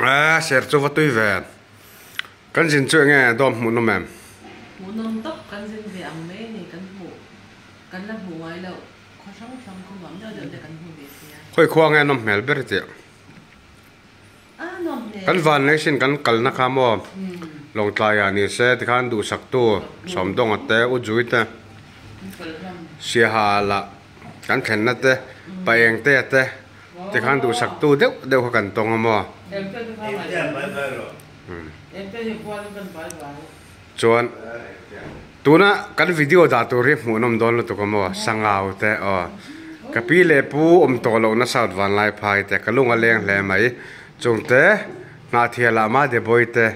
A ser chu va tui ve. Kan zin chu enge dawm hmuh nawm em? Hmuh nawm tawp kan zin ve ang mai a ni kan hmuh kan la hmuh ngai loh khaw hrang hrang khaw nuam deuh deuh te kan hmu ve thei a. Khawi khua nge nawm hmel ber tih? A nuam hmel. Kan van nei sin kan kalna kha maw Lawngtlai ah ni se tikhan duhsaktu Sawmdawnga te U Jui te Siaha lah kan thlenna te Paengte te tikhan duhsaktu deuh deuh kha kan tawng a maw. Chuan tuna kan video dah tur hi hmuhnawm dawn lutuk a maw Sangau te aw ka pi leh pu awm tawh lohna South Vanlaiphai te ka lung a leng hle mai chung te Hnahthialah Madebawi te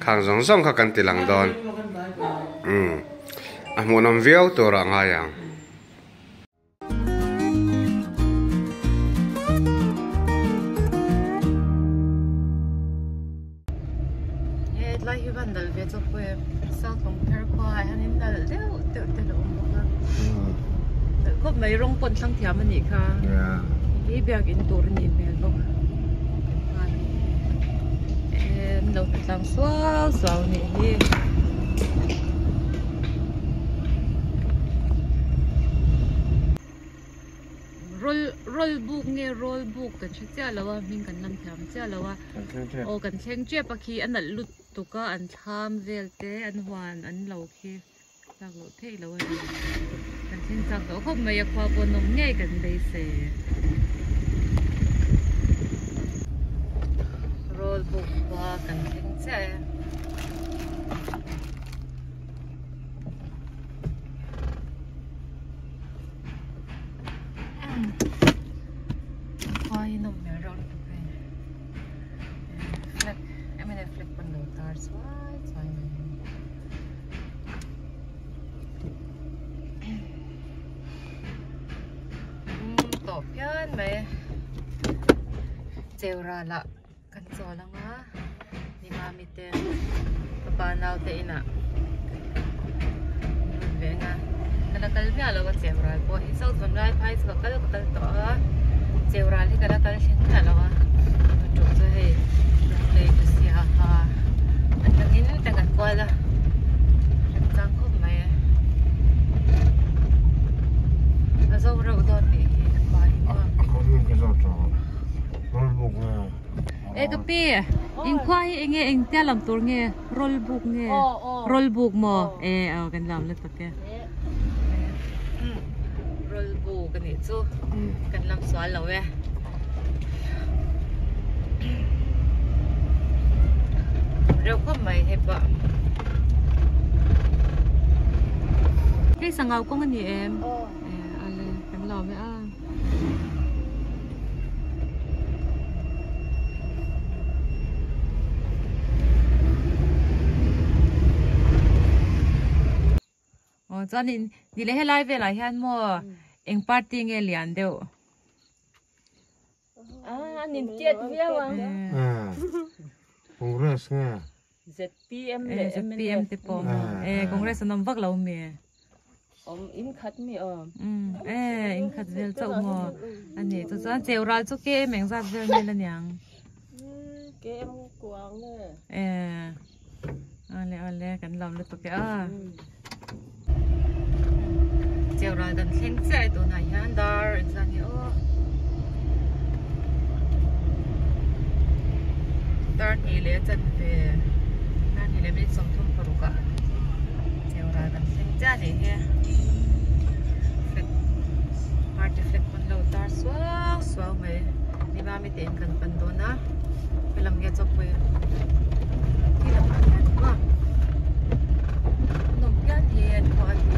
khang zawng zawng kha kan ti lang dawn umm a hmuhnawm viau turah ngai ang. Hetlai hi van dal ve chawp pawh e south lawng pher khua ah hian in dal deuh deuh te a awm bawk a dal khawp mai rawng pawh an thlang thiam a nih kha hi biakin tur a nih hmel bawk an lo tlang suau suau a nih hi. Roll roll buk nge roll buk kan hre chiah lo a hming kan lam thiam chiah lo a aw kan thleng tep a khi a nalh lutuk a an thlam vel te an huan an lo khi tlak loh theih loh a ni kan thleng chak tawh khawp mai a khua pawh nawm ngei kan beisei roll buk khua kan thleng chiah e. Khua hi nawm hmel reuh lutuk hei flag mnf flag pawn lo tar chuai chuai mai a ni. Tawh phian mai cheural ah kan chawl ang a ni mami te fapa naute inah an rawn veng a ka la kal miah lo a cheural pawh hi south vanlai phai chu ka kal ka kal tawh a cheural hi ka la kal thleng miah lo a tuk chu hei lunglei chu siaha atangin te kan kual a remchang khawp mai a zo reuh dawn nih hi a pa hi maw. E ka pi inkhua hi enge engtia lam tur nge roll buk nge roll buk maw e aw kan lam la tak e roll buk anih chu kan lam sual lo e reuh khawp mai hei pawh hei sangau kawng ani em e ale kan lawm e a. Aw chuanin ni leh helai velah hian maw eng party nge lian deuh an intiat viau ang Congress nge ZPM leh ZPM te pawh e Congress an awm vak lo mi awm in khat mi awm e in khat vel chauh maw ani chu chuan cheu ral chu KM eng zat vel nge la niang KM kuang nge e ale ale kan lam lutuk e a cheu ral kan thleng chiah e tunah hian dar engzat nge aw dar hnih leh a chanve dar hnih leh minute 36 ah cheu ral kan thleng chiah anih hi flag party flag pawn lo tar suau suau mai ni mami te in kan pan dawn a helam nge chawpui khi lamah hian maw nawm phian hi an khua hi.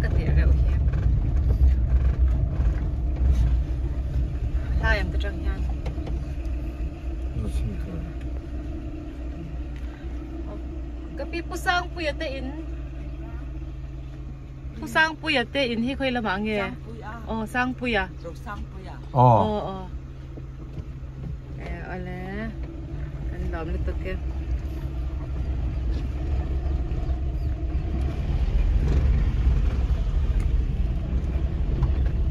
Ka tih reuh hi hlai ang te tang hian ka pi pu Sangpuia te in pu Sangpuia te in hi khawi lamah nge aw Sangpuia aw aw e awle kan lawm lutuk e.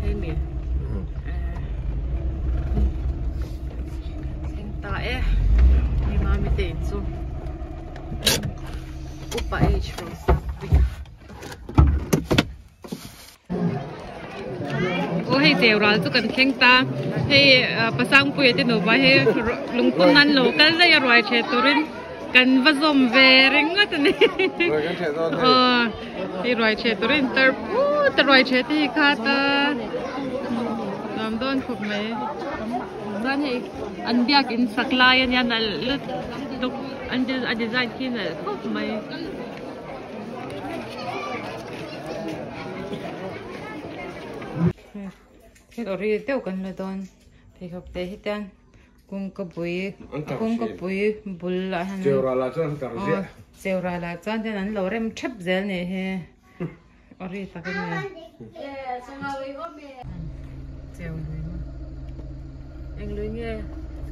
Hei mi. chu upa H Rosangpuia. Aw hei cheu ral chu kan thleng ta hei Pasangpuia te nupa hi lungphun nan lo kal daih a ruai ṭhe turin kan va zawm ve ringawt a ni aw hei ruai ṭhe turin tar put a ruai ṭhe te hi khat a nuam dawn khawp mai chuan hei an biakin sak lai a nia nalh lutuk an a design khi nalh khawp mai. Thil ori deuh kan la dawn pheikhawk te hi tian kawngka pui kawngka pui bul ah hian Cheural ah chuan an tar ziah Cheural ah chuan hian an lo rem thep zel nih hi ori tak a ni Cheu lui eng lui nge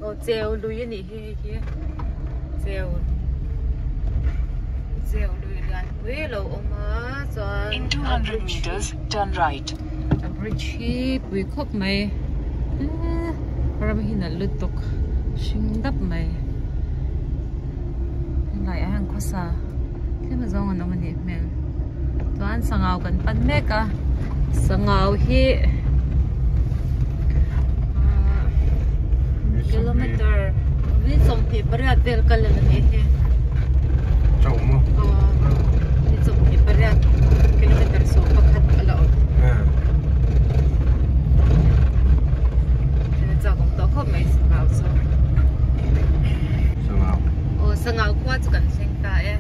aw cheu lui a nih hi hei hi cheu cheu lui lian pui a lo awm a chuan In 200 meters, turn right. A bridge hi pui khawp mai eee ram hi nalh lutuk hring dap mai helai ah hian khawsa tlem azawng an awm a nih hmel chuan sangau kan pan mek a sangau hi ahh kilometer ni 28 vel kal a ni hi aw ni 28 kilometer 11 a la awm chak awm tawh khawp mai sangau chu aw sangau khua chu kan thleng ta e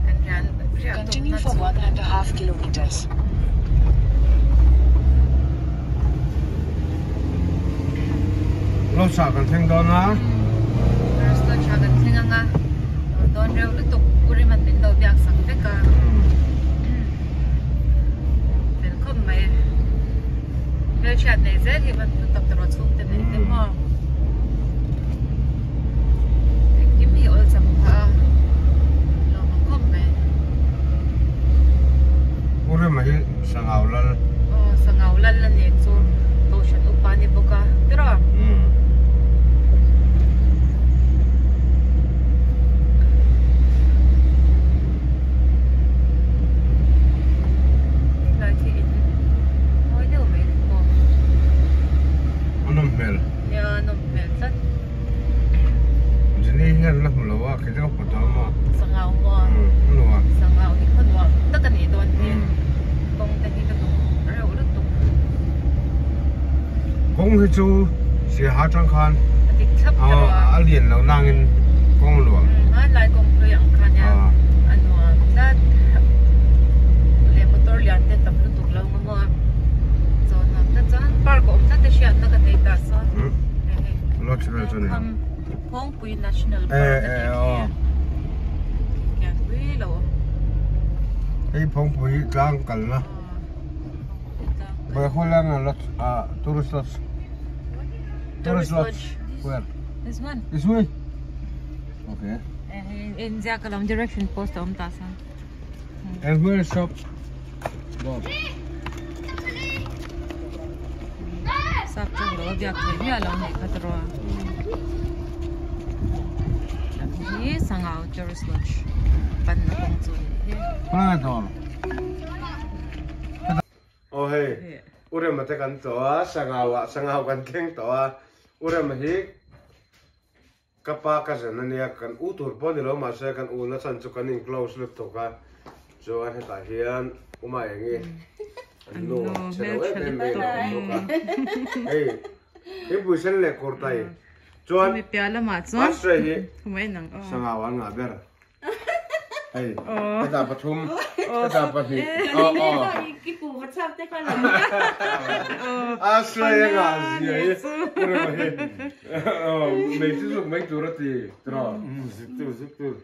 kan rian riah tawpna Continue for chu 1.5 kilometers. Lodge ah kan thleng dawn a. First lodge ah kan thleng ang a. Dawn reuh lutuk Pu Riman min lo biak sak vek a. Fel khawp mai. Hmelchhiat nei zel hi van hlu tak erawh chhungte nei te maw. Engkim hi awlsam phah a lawm ang khawp mai. Pu Rema hi Sangau Lal. Aw Sangau Lal a ni chu Kohhran upa a ni bawk a tiraw? Umm. Helai khi in mawi deuh mai ni maw? A nawm hmel. Nia a nawm hmel tlat. Jenny hian la hmu lo a kei chu ka hmu tawh maw. Sangau maw? Umm a nuam. Sangau hi khaw nuam tak a nih dawn hi. Kawng te hi ka duh reuh lutuk. Kawng hi chu Siaha atang khan A dik thlap ta rawh a. A lian lo nangin kawng nuam. Hmanlai kawng hlui ang kha nia a nuam tlat. Leh motor lian te tam lutuk lo nga maw a. Chaw nuam tlat chuan park a awm tlat te hriatna ka nei ta sawn. Lodge vel chu a ni. Phawngpui National Park a tih khi. Khian pui lo. Hei Phawngpui tlang kalna. Baihulanga lodge ah tourist lodge. Tourist lodge. Where? This one. This way. Okay. In zia ka lam direction post a awm ta sa. And where is shop? Bob. Sap chu lo biak thei miah lo nih kha tiraw. Hi Sangau Tourist Lodge panna kawng chu nih hi. Khawlai dawr. Aw hei U Rema te kan tawh a Sangau ah Sangau kan thleng tawh a U Rema hi ka pa cousin a nia kan u tur pawh a ni lo mahse kan u na chhan chu kan in close lutuk a chuan hetah hian U Maengi an nu chhe lo em em mai a lo awm bawk a hei thingpui sen leh kurtai chuan Ashtray hi Sangau an ngah ber. Hei, hetah pathum, hetah pahnih. Aw, aw. A sawi a ngah zia hi. Pu Rema hi. Aw, mei chu zuk mai tur a ti, tiraw? Zuk tur, zuk tur.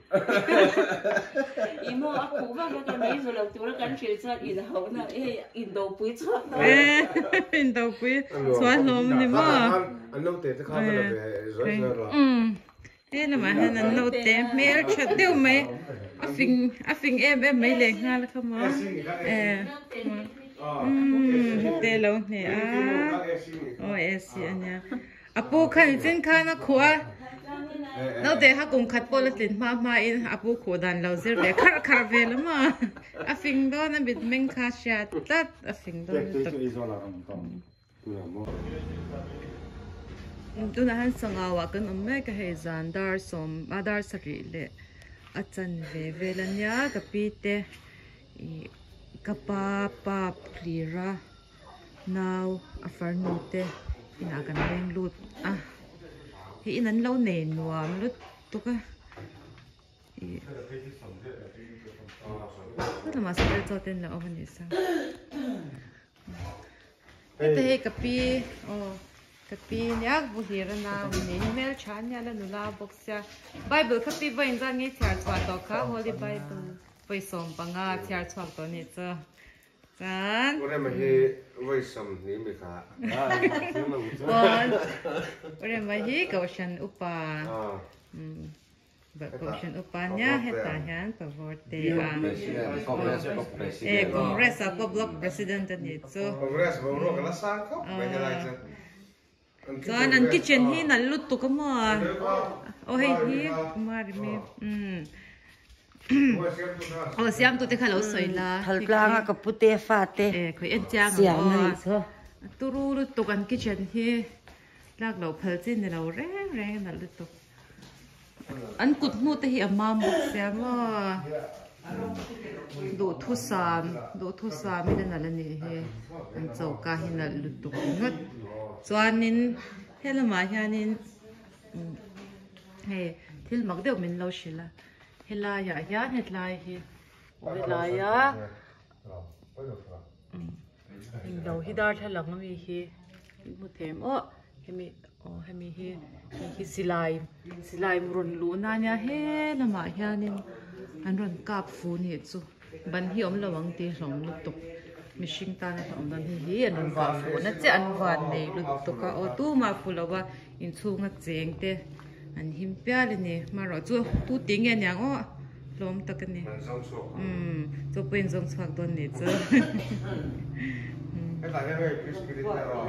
I maw a khuh vak vak a, mei zu lo tura kan hrilh chuan inhauhna, hei indopui chhuak ta. Indopui chhuah hlawm a ni maw? An naute te kha va la ve zawi zawi rawh. He lamah hian an naute hmel tha deuh mai a fing a fing em em mai leh nghal kha maw eh umm hete lo hne a aw AC a nia a pu khan nichin khan a khuh a. Naute kha kum khat pawh la tlin hma hma in a pu khuh dan lo zir ve kharh kharh ve la maw? A fing dawn a mitmeng kha hriat tlat a fing dawn lutuk. Tunah hian sangau ah kan awm mek a hei zan dar sawm a dar sarih leh a chanve vel a nia ka pi te ih ka pa pa hlir a. Nau a farnu te inah kan leng lut a hei in an lo nei nuam lutuk a ih lamah saw chaw te an lo awm a nih chuan heta hei ka pi aw ka pi nia bu hlir a nau a ni hmeltha ania la nula bawk sia bible kha pi vawiin zan ngei chhiar chhuah tawh kha holy bible vawi 15 chhiar chhuak tawh a nih chu. Chuan. U Rema hi vawi 20 mi kha. Aw U Rema hi Kohhran upa Kohhran upa nia hetah hian ka vote a. E Congress ah pawh Block President a nih chu. Congress boruak a la sang khawp mai helai chu. Chuan an kitchen hi nalh lutuk a maw? Aw hei hi Marimi umm aw siamtu te kha lo sawi la. Thaltlanga ka pute fate e khawi en chiang ang aw a turu lutuk an kitchen hi tlak loh phal chi ni lo reng reng a nalh lutuk. An kut hnu te hi a mam bawk sia maw duhthusam duhthusam in a nalh a nih hi an choka hi nalh lutuk ringawt chuanin helamah hianin hei thil mak deuh min lo hrilh a helaiah hian hetlai hi aw helaia englo hi darthlalang ami hi hmu thei em aw hemi aw hemi hi hei hi silai silai rawn luh na ania he lamah hianin an rawn kap fu nih chu ban hi awm lo ang tih hlawm lutuk mihring tana hlawm dawn hei hi an rawn kah fuh na chiah an van nei lutuk a aw tumah fu lo a inchhunga cheng te an him pial a ni marawh chu tu tih nge aniang aw hlawm tak a ni umm chu pawh in zawng chhuak dawn nih chu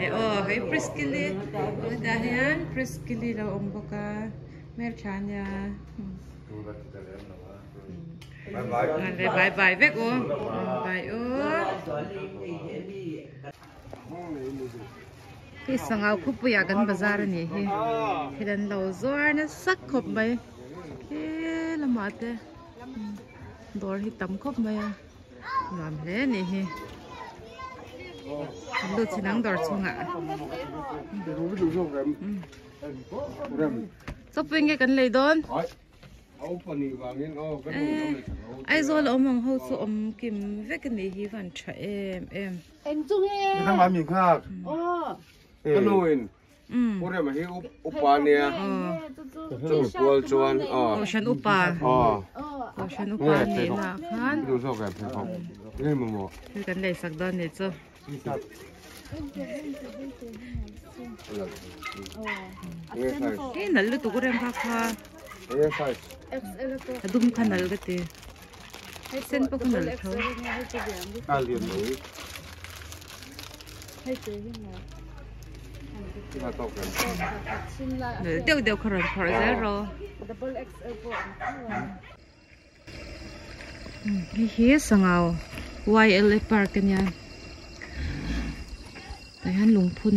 e aw hei priskili hetah hian priskili lo awm bawk a hmeltha ania bye bye vek u bye u. Hei sangau khawpuiah kan bazar a nih hi thil an lo zuar nasa khawp mai he lamah te dawr hi tam khawp mai a nuam hle a nih hi an lut chin ang dawr chhungah chawpui nge kan lei dawn. Aizawl a awm ang ho chu awm kim vek a nih hi van tha em em. Eng chu nge? Nang mi nghak. Ka nu in Pu Rema hi upa nia. Chu kual chuan aw. Kohhran upa. Kohhran upa nih na khan. Duh zawk em pheikhawk. Nge mamawh. Thil kan lei sak dawn nih chu. Hei nalh lutuk rem kha kha. A dum kha nalh ka ti. Sen pawh kha nalh tho. Nalh deuh deuh kha rawn phawrh zel rawh. Hei hi sangau YLA park a nia tah hian lungphun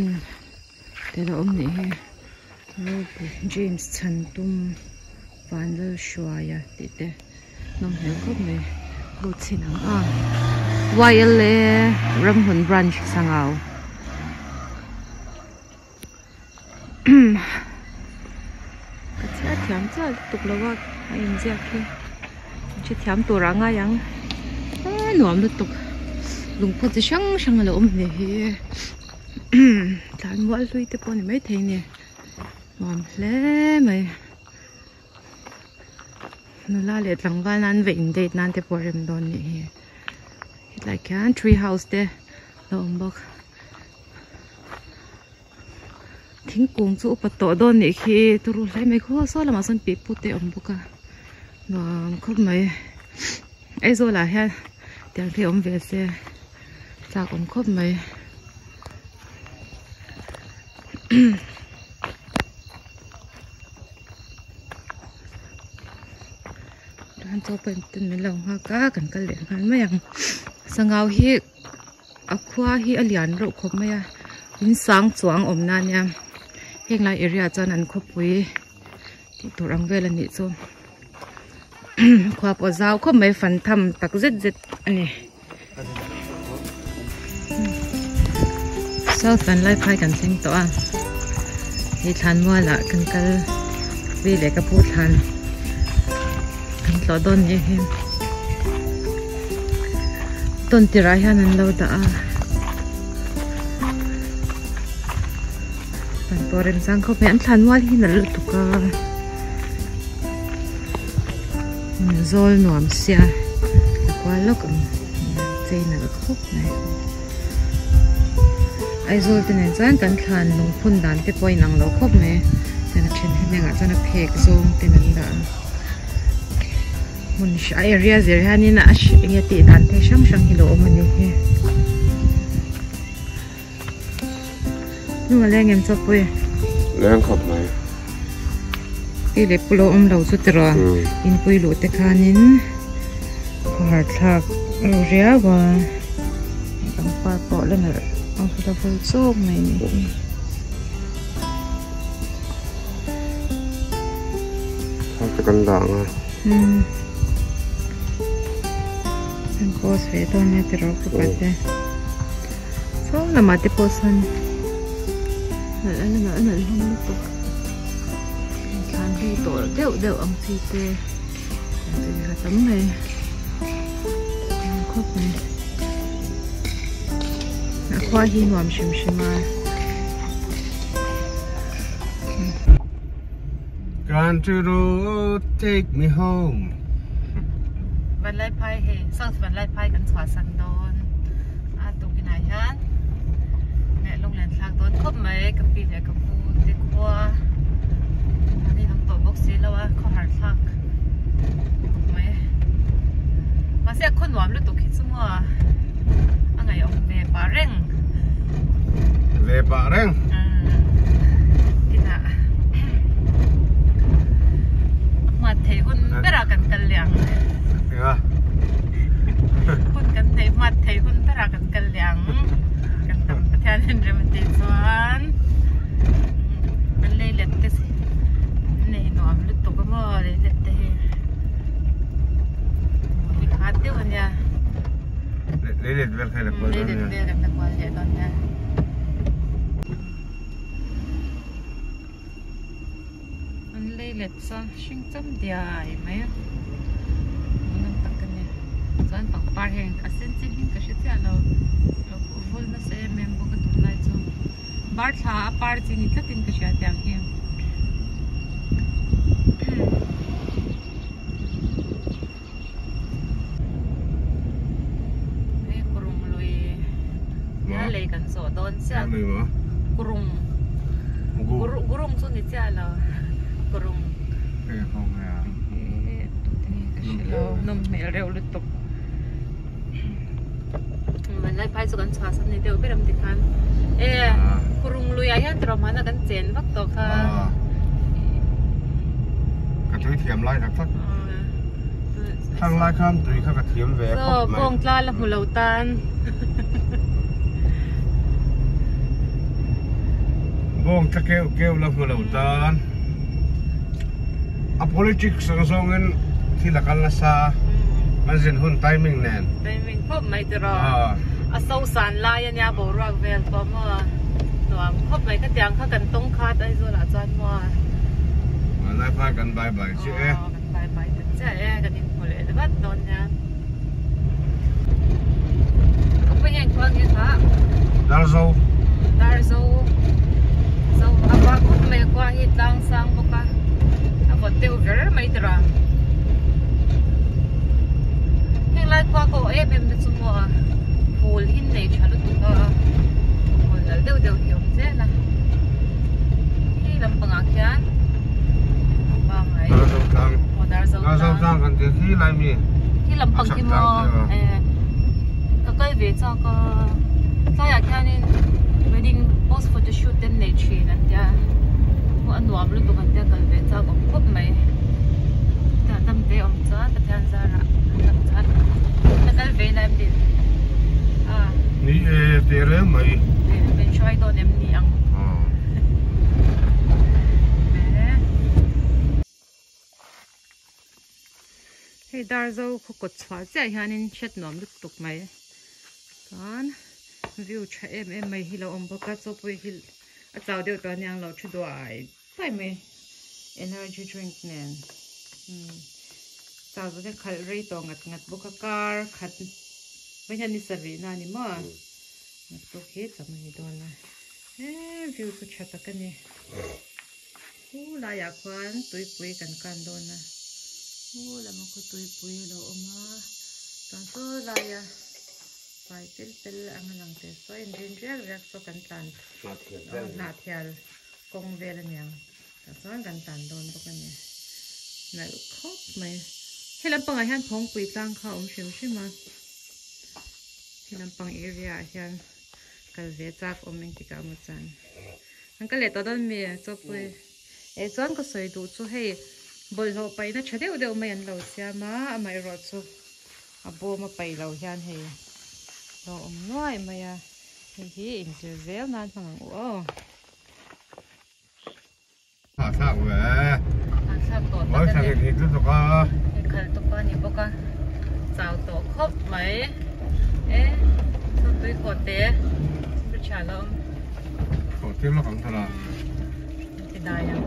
te lo awm nih hi Ropui James Chhantum Vanlalhruaia tih te nawm hmel khawp mai lut chhin ang a YLA Ramhmun branch sangau. Ka chhiar thiam chiah lutuk lo a a inziak hi an hre thiam tur ah ngai ang eee nuam lutuk lungphu chi hrang hrang a lo awm hle hi tlan mual hlui te pawh a ni maithei a ni nuam hle mai nula leh tlangval nan va in date nan te pawh a rem dawn nih hi hetlai khian tree house te a awm bawk. Thingkung chu upa tawh dawn nih khi turu hle mai khaw saw lamah sawn pipu te a awm bawk a nuam khawp mai Aizawl ah hian tiang te awm ve se chak awm khawp mai. Chaw pawh ten min lo nghak a kan kal leh nghal mai ang sangau hi a khua hi a lian reuh khawp mai a in sang chuang awm na ania heng lai area ah chuan an khawpui tih tur ang vel a nih chu khua pawh a zau khawp mai fan tham tak zet zet a ni. South Vanlaiphai kan thleng tawh a hei thlan mualah kan kal pi leh ka pu thlan kan tlawh dawn nih hi tawn tirah hian an lo dah a kan pawh remchang khawp mai an thlan mual hi nalh lutuk a zawl nuam sia a kual lawk ang chei nalh khawp mai Aizawl te nen chuan kan thlan lungphun dan te pawh a inang lo khawp mai chuan a then hnengah chuan a phek zawng ten an dah a hmun a area zir hianin a enge tih dan te hrang hrang hi lo awm a ni hi. Hnung a leng em chaw pui? Leng khawp mai. Pi leh pu lo awm lo chu tiraw inpui luh te khanin khawhar thlak reuh riau a pangpar pawh la nalh a la vul chawk mai a nih hi. Thar te kan dah ang a. Kan post ve dawn nia tiraw ka pate. Saw lamah te pawh sawn nalh a nalh a nalh hlawm lutuk thlan hlui tawh deuh deuh ang chi te ang chi kha tam mai khawp mai a khua hi nuam hrim hrim a. Country road take me home. Vanlaiphai hei South Vanlaiphai kan chhuahsan dawn a tukinah hian leh lunglen thlak dawn khawp mai ka pi leh ka pu te khua an inawm tawh bawk si lo a khawhar thlak khawp mai mahse a khaw nuam lutuk hi chu maw a ngaihawm ve pah reng. Ve pah reng. Inah hmat theih hun berah kan kal leh ang. Enga? Hun kan neih hmat theih hun berah kan kal leh ang. Kan tam Pathian in rem a tih chuan an lei let te nei nuam lutuk a maw lei let te hi. Hi khat deuh a nia. Lei let vel kha i la kual dawn nia. Lei let vel kan la kual leh dawn nia. An lei let chuan hring cham diai mai a hmuhnawm tak a ni chuan pangpar heng a sen chin hi ka hre chiah lo lo vul nasa em em bawk a tunlai chu bar thla a par chi ni tlatin ka hria tiang hi. Hei kurung lui nia lei kan zawh dawn chiah kurung gurung chu ni chiah lo kurung nawm hmel reuh lutuk vanlai phai chu kan chhuah san ni deuh ber ang tikhan e kurung lui ah hian tawrh hmana kan chen vak tawh kha. Ka tui thiam lai tak tak. Thlang lai khan tui kha ka thiam ve khawp mai. Bawng tla la hmu lo tan. Bawng tla keuh keuh la hmu lo tan. A politics ang zawngin thil a kal nasa. Kan zin hun timing nen. Timing khawp mai tiraw. A so san lai ania boruak vel pawh maw. Nuam khawp mai khatiang kha kan tawng khat Aizawl ah chuan maw. Lai phai kan bye bye chiah e. Aw kan bye bye ta chiah e kan inhmu leh vat dawn nia. Ka pu hian khua nge kha? Darzo. Darzo. Zo a va khawp mai a khua hi tlang sang bawk a. A vawt deuh ver mai tira. Heng lai khua ka awh em em na chu maw phul hin nei tha lutuk a phul nalh deuh deuh hi a awm zel a khi lampangah khian pangngai Darzo tlang aw Darzo tlang Darzo tlang kan tih khi lai mi khi lampang khi maw ka kal ve chak a tlaiah khianin wedding post photo shoot te an nei thin an tia a nuam lutuk an tia kal ve chak awm khawp mai. Dam te awm chuan Pathian zar. Tehreng mai. Min hruai dawn em ni ang? Hei Darzo khaw kawt chhuah chiah hianin hriat nuam lutuk mai. Chuan view tha em em mai hi lo awm bawk a, chaw pawh hi a chau deuh tawh aniang lo thu duai duai mai. Energy drink nen umm chau zawh hian khalh rei tawh ngat ngat bawk a, kar khat vawiin hian ni sarih na a ni maw? Naktuk hi cham a ni dawn a, he view chu tha tak a ni. Hu laiah khuan tuipui kan kan dawn a, hu lama khaw tuipui a lo awm a, chuan saw laia fai pel pel ang a lang teh saw in rin riak riak saw kan tlan hnah thial kawng vel a niang tah chuan kan tlan dawn bawk a ni nalh khawp mai he lampangah hian phawngpui tlang kha a awm hrim hrim a he lampang area ah hian kal ve chak awm engtikah emaw chuan. An ka leh tawh dawn mi chawpui eh chuan ka sawi duh chu hei bawlhhlawh paihna tha deuh deuh mai an lo siam a amaherawh chu a bawm a paih loh hian hei lo awm nuai mai a hei hi inzir zel nan hmang ang u aw. Hahthlak ve. Hahthlak tawh tak a ni. Hei khal tawp a ni bawk a chau tawh khawp mai e saw tui kawh te bridge ah la awm. Kawh tir lawk ang tala. Ti dai ang.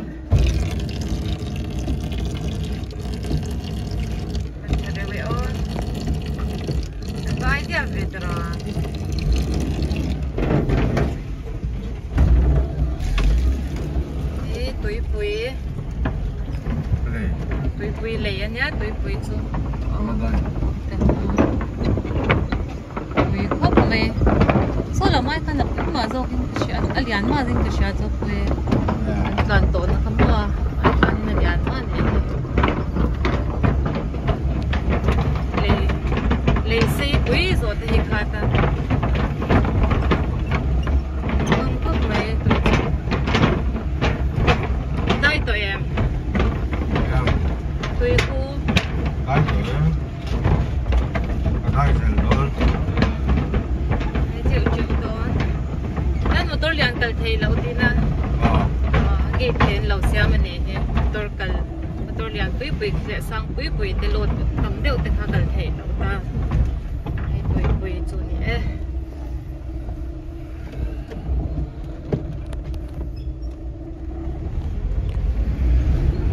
Kan tha reuh e aw. Kan va idea ve tara. Hi tuipui tuipui lei a nia tuipui chu tui khawp mai saw lam ai khan a pui mah zawk in ka hria a lian mah zin ka hria chu pui an tlan tawh na kha maw ai khan in a lian mah a ni lei lei sei pui zawh te hi khat a. Awm khawp mai tui chu. Dai tawh em? Tui khu. Dai tawh em? A dai zel dawn. Hei cheuh cheuh dawn. Kan motor lian kal thei loh tihna. Gate te an lo siam a nih hi. Motor kal motor lian pui pui leh sang pui pui te load tam deuh te kha kal theih loh ta. Hei tui pui chu ni e.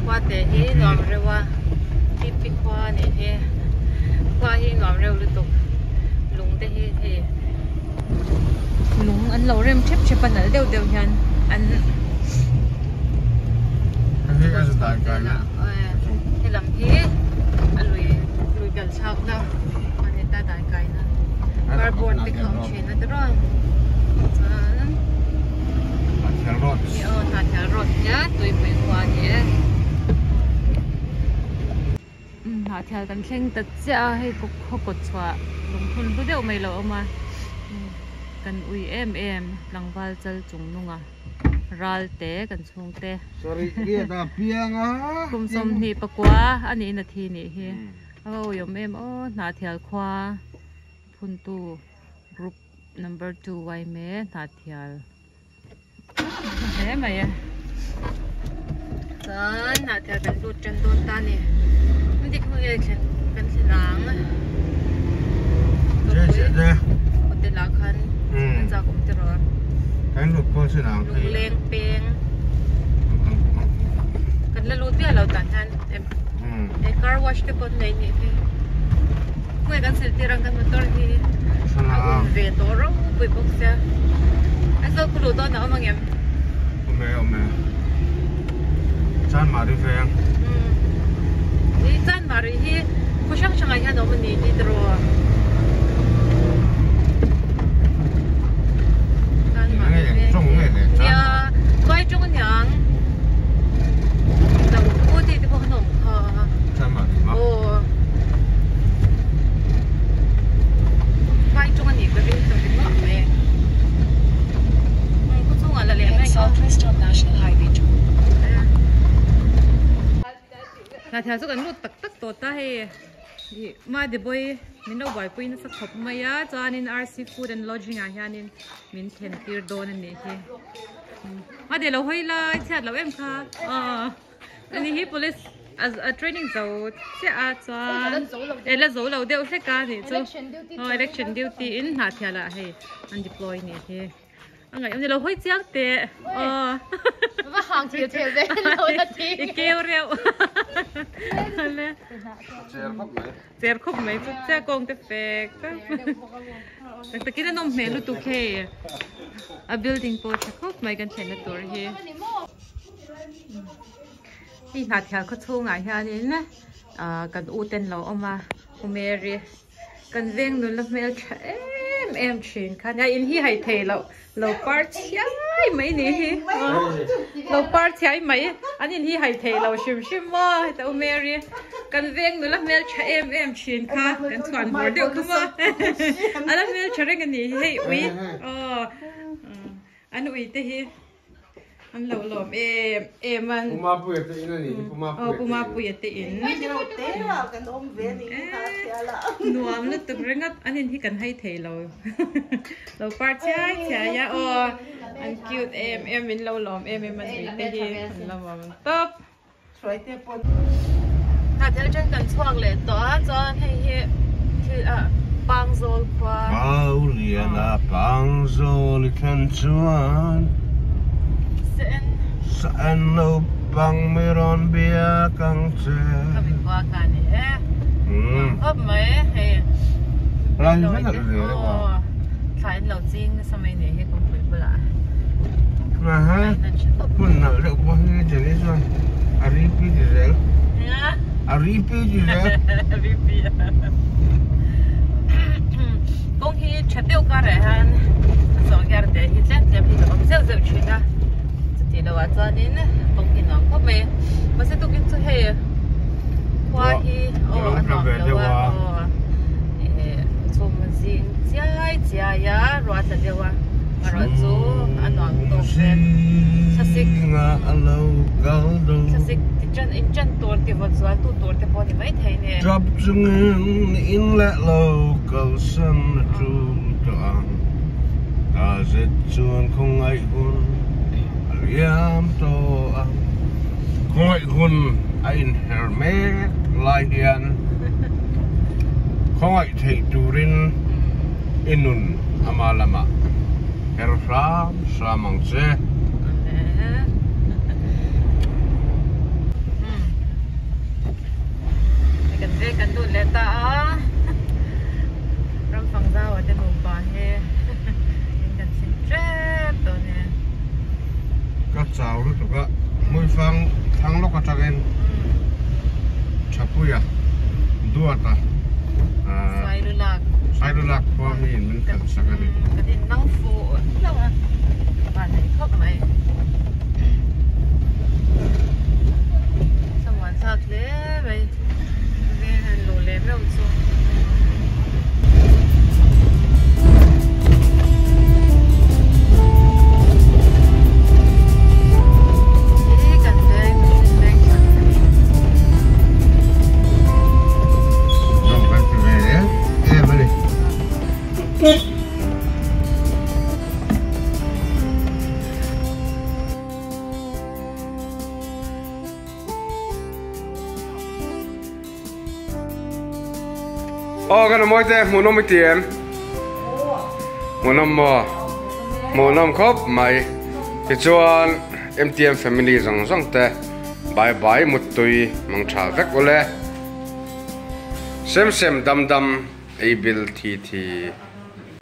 Khua te hi nuam reuh a pipi khua a nih hi khua hi nuam reuh lutuk lung te hi hei lung an lo rem thep thep a nalh deuh deuh hian an helam hi a lui lui kal chhak na a ni ta dai kai na cardboard te kha awm thin a tiraw chuan hi aw hnahthel road nia tuipui khua a ni e hnahthel kan thleng ta chiah a hei khaw kawt chhuah lungphun hlu deuh mai lo awm a kan ui em em tlangval chal chung nunga ral te kan chhung te kum sawmhnih pakua a niin a thi nih hi. A va uiawm em aw Hnahthial khua phuntu group number 2 yma Hnahthial hle mai e chuan Hnahthial kan lut tan dawn ta a ni dik hmun nge thlen kan thlen ang hotel ah khan a chak awm tiraw lungleng peng kan la lut miah lo tah hian. He car wash te pawh an nei nih hi khawnge kan sil tir ang kan motor hi a un ve tawh ropui bawk sia Aizawl khu luh dawn a awm angem awm e awm e Chanmari veng ni Chanmari hi khaw hrang hrangah hian a awm a ni hi tiraw Chanmari veng nia Vai tawng aniang. Head southwest on National Highway 2. Hnahthial chu kan lut tak tak tawh ta hei. Ih Madi Boy min lo buaipui nasa khawp mai a chuanin RC Food and Lodging ah hianin min thlen tir dawn a nih hi. Madi lo hawi lai chhiat loh em kha aw ani hi police a training zo chiah a chuan eh la zo lo deuh hlek a nih chu aw election duty in hnah thial ah hei an deploy a nih hi. A ngaih awm ni lo hawi chiang teh aw. Va hang thil thel ve lo na thi. I keu reuh. Ale. Cher khawp mai. Cher khawp mai chu chia kawng te fek tak. Tak takin a nawm hmel lutuk hei. A building pawh tha khawp mai kan thlenna tur hi. Hei hnah thial khaw chhungah hianin kan u ten lo awm a U Mary. Kan veng nula hmel tha em em thin kha nia in hi hai thei loh lo par chhiai mai ni hi lo par chhiai mai an in hi hai thei lo hrim hrim maw heta u Mary kan veng nula hmel tha em em thin kha kan chhuan bawr deuh kha maw a la hmel tha reng a ni hi hei ui aw an ui te hi. An lo lawm em em an. Pu Mapuia te in a nih hi Pu Mapuia te in. Aw Pu Mapuia te in. Nuam lutuk ringawt an in hi kan hai thei lo. Lo par chiai chiai a aw an cute em em min lo lawm em em an ui te hi an lo awm tawp. Hnathel then kan chhuak leh tawh a chuan hei hi thil ah Pangzawl khua. Pauliana Pangzawl i thlen chuan Sa en naupang mi rawn biak ang che. Khami khua kha ni e. Khawp mai hei. Lai hi vek a ve deuh a. Thla in lo ching nasa mai ni hi kawngpui bulah. Hmun nalh deuh pawh hi Jenny chuan a ripi ti zel. A ripi ti zel. Ripi. Kawng hi tha deuh karah hian a sawh hian te hi tlem tlem hi ka awm zeuh zeuh thin a. Chuti lohah chuanin kawng hi nuam khawp mai. Mahse tukin chu hei khua hi aw a nuam lo a aw chhum zing chiai chiai a ruah tla deuh a. Erawh chu a nuam tawk vel thlasik thlasik ti ṭan in ṭan tur ti vawt zual tu tur te pawh ni maithei ni. Ṭap chungin in leh lo kalsan a ṭul tawh ang ta zet chuan khawngaih hun a liam tawh ang khawngaih hun a inher mek lai hian khawngaih theih turin I nun ama lamah her hram hram ang che. Kan ve kan lut leh ta a, ramfang zau ah te nupa hi in kan thlen tep tawh a nia. Ka chau lutuk a, hmuifang thlang lawk atangin Thapuia Duata. Sailulak. Sailulak khua mi in min khalh sak a ni. Kan in nang fuh hlauh a, van nei khawp mai. Samuan thlak hle mai, veng han luh leh meuh chu. Hi kan veng mission veng chhan a ni. Zawng kan ti ve em em a ni. Aw kan mawi te hmuhnawm i ti em? Hmuhnawm maw? Hmuhnawm khawp mai. Tichuan MTM family zawng zawng te bye bye muttui mang tha vek ule. Sem sem dam dam ei bil thi thi.